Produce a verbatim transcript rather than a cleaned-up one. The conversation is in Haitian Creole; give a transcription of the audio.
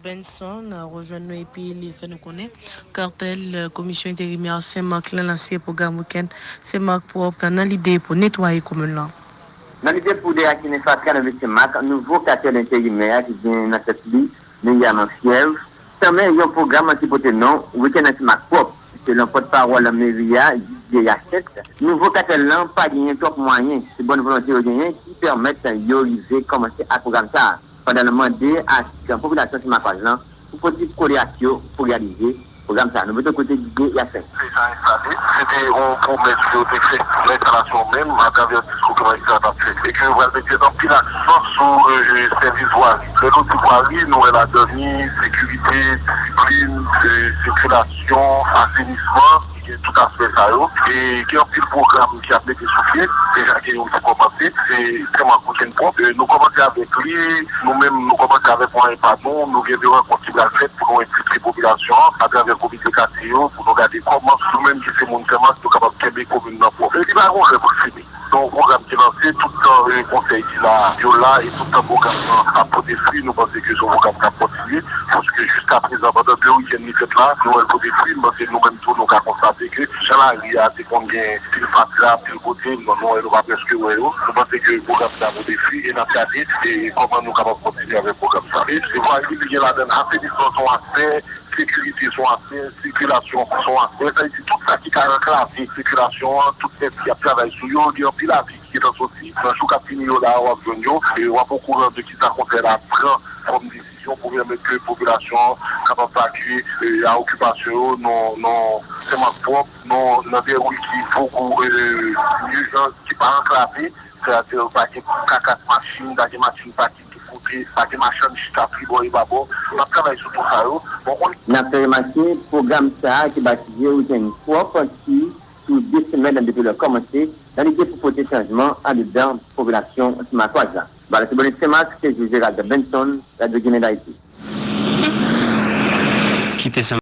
Benson rejwenn nou epi li fè nou konnen katèl Komisyon Enterimè Senmak lan lanse pwogram Wikenn Senmak Pwòp nan lide pou netwaye komin lan. Nan lide pou derasinen fatra nan vil Senmak, nouvo katèl enterimè a ki gen nan tèt li Miriam Fièvre tanmen yon pwogram ki pote non Wikenn Senmak Pwòp. Selon pòtpawòl meri a, Didier Yacinthe, nouvo katèl lan pa genyen twòp mwayen, se bòn volonte yo genyen ki pèmèt yo rive kòmanse ak pwogram sa a, pandan l mande ak popilasyon senmakwaz lan pou pote kole ak yo pou reyalize pwogram sa a. Nou pote kote Didier Yacinthe. Deja enstale, se te yon pwomès ke yo te fè nan enstalasyon menm atravè diskou ke majistra t ap fè. E ke yo pral mete anpil aksan sou sèvis vwari. Lè nou di vwari, nou wè ladan ni sekirite, disiplin, sikilasyon, asenisman, ki gen tout aspè sa yo. E gen anpil pwogram ki ap mete sou pye, deja gen youn ki kòmanse, se Senmak Wikenn Pwòp. Nou kòmanse avèk li, nou menm nou kòmanse avèk mwayen pa nou, nou gen de rankont ki pral fèt pou nou enplike popilasyon an atravè komite katye yo, pou nou gade kòman nou menm ki se moun Senmak, nou kapab kenbe komin nan pwòp. E li pa gon lè pou l fini. Se yon pwogram ki lanse tout tan konsèy ki la yo la e tout tan pwogram nan ap pote fwi, nou panse ke se yon pwogram k ap kontinye, paske jiskaprezan pandan de wikenn li fèt la, nou wè l pote fwi, m panse nou menm tou nou ka konstate ke jan lari a te konn gen pil fatra, pil kote, nou wè nou pa prèske wè yo. Nou panse ke pwogram sa pote fwi e n ap gade e kòman nou kapab kontinye avèk pwogram sa. E se vwari li gen ladan l, asenisman se yon aspè, sekirite se yon aspè, sikilasyon se yon aspè. Sa vle di tout sa ki ka anklave sikilasyon an, tout nèg ki ap travay sou yo, gen anpil avi ki gentan soti. Nan jou k ap vini yo la a, w ap jwenn yo e w ap okouran de kisa konsèy la pran kòm desizyon pou pèmèt ke popilasyon an kapab vakye a okipasyon yo nan Senmak Pwòp, nan de ri ki poko, ki pa anklave, sètadi pa gen kakas machin, pa gen machin paki tout kote, pa gen machann chita tribò e babò. N ap travay sou tout sa yo. Bon, on N ap fè remake pwogram sa a ki batize Wikenn Pwòp ki sou de semèn depi lè l kòmanse, nan lide pou pote chanjman anndan popilasyon senmakwaz la. Bala Tibonit Senmak, se Jose Gerald Benson, Radyo Ginen Dayiti. Kite